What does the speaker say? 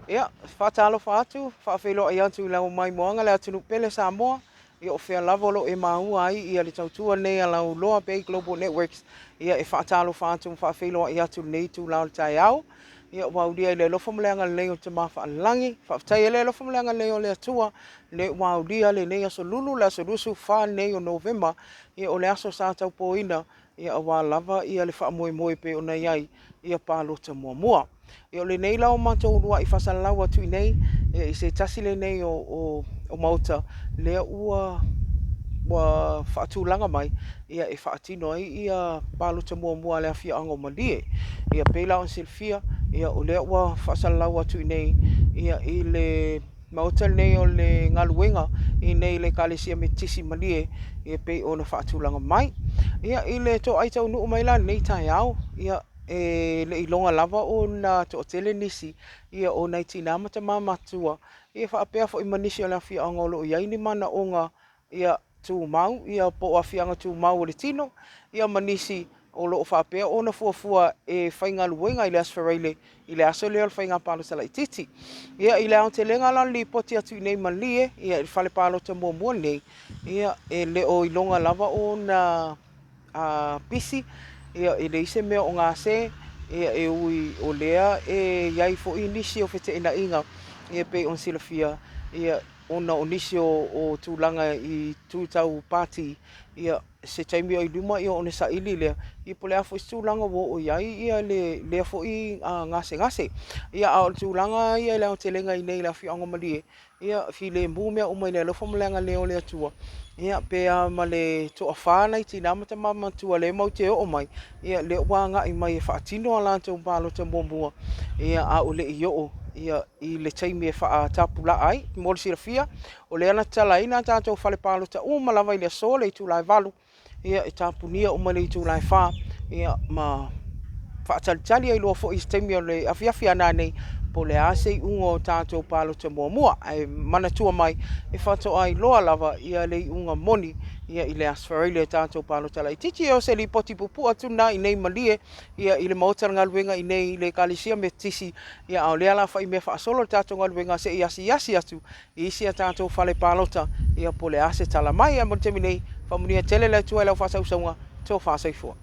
Ia, faatalofa atu, faafeiloai atu i lau maimoaga le atunuu pele Samoa, ia o fea lava o lo o e maua ai ia le tautua lenei a Lauloa Bay Global Networks, ia e faatalofa atu ma faafeiloai atu i lenei itula o le taeao. Ia ua aulia i le alofa ma le agalelei o le Tama Faalelagi. Faafetai i le alofa ma le agalelei o le Atua, lea ua aulia lenei aso Lulu, le aso 24 lenei o Novema, ia o le aso sa taupoina ia aua lava ia le faamoemoe e pei ona i ai ia palota muamua. Ia o lenei la o matou uluai faasalalau atu i inei ia, i se tasi lenei o maota lea ua faatulaga mai ia e faatino ai ia palota muamua a le afioaga o Malie. Ia pei la ona silafia ia o lea ua faasalalau atu i inei ia i le maota lenei o le galuega i inei i le Ekalesia Metotisi i Malie e pei ona faatulaga mai. Ia i le toai taunuu mai la i lenei taeao, ia e le iloga lava ona toatele nisi ia o nai tinā ma tamā matutua ia faapea foi ma nisi o le afioaga o lo o i ai ni manaoga ia tumau ia po o aafiaga tumau o le tino ia ma nisi o lo o faapea ona fuafua e faigaluega i le Aso Faraile i le aso lea o le faiga palota laitiiti. Ia i le aotelega la o le lipoti atu i inei i Malie ia i le fale palota muamua lenei, ia e le o iloga lava ona pisi, ia e leai se mea o gase, ia e ui o lea e i ai foi nisi o feteenaiga ia e pei ona silafia ia ona o nisi o tulaga i itu tau pati, ia se taimi o i luma ona saili lea, ia po o le a foi se tulaga ua oo i ai ia lea foi gasegase. Ia a o le tulaga ia i le aotelega i inei i le afioaga o Malie, ia filemu mea uma i le alofa ma le agalelei o le Atua, ia pe a ma le toafa nai tina ma tama matutua o lea matou te oo mai, ia lea ua agai mai e faatino a latou palota muamua, ia a o le i oo ia i le taimi e faatapulaa ai. Mo le silafia, o lea na tatalaina a tatou fale palota uma lava i le aso i le itula e 8, ia e tapunia uma i le itula e 4, ia ma faatalitali ai loa foi i se taimi o le afiafi a nanei po o le a se iuga o tatou palota muamua. Ae manatua mai, e faatoa iloa lava ia le iuga moni ia i le Aso Faraile o tatou palota laitiiti. Ia o se lipoti puupuu atu lena i inei i Malie ia i le Maota o le Galuega i inei i le Ekalesia Metotisi, ia a o lea o le a fai mea faasolo le tatou galuega se i asiasi atu i isi a tatou fale palota, ia po o le a se tala mai. Ae mo le taimi nei, faamanuia tele le Atua i lau faasausauga. Tofa soifua.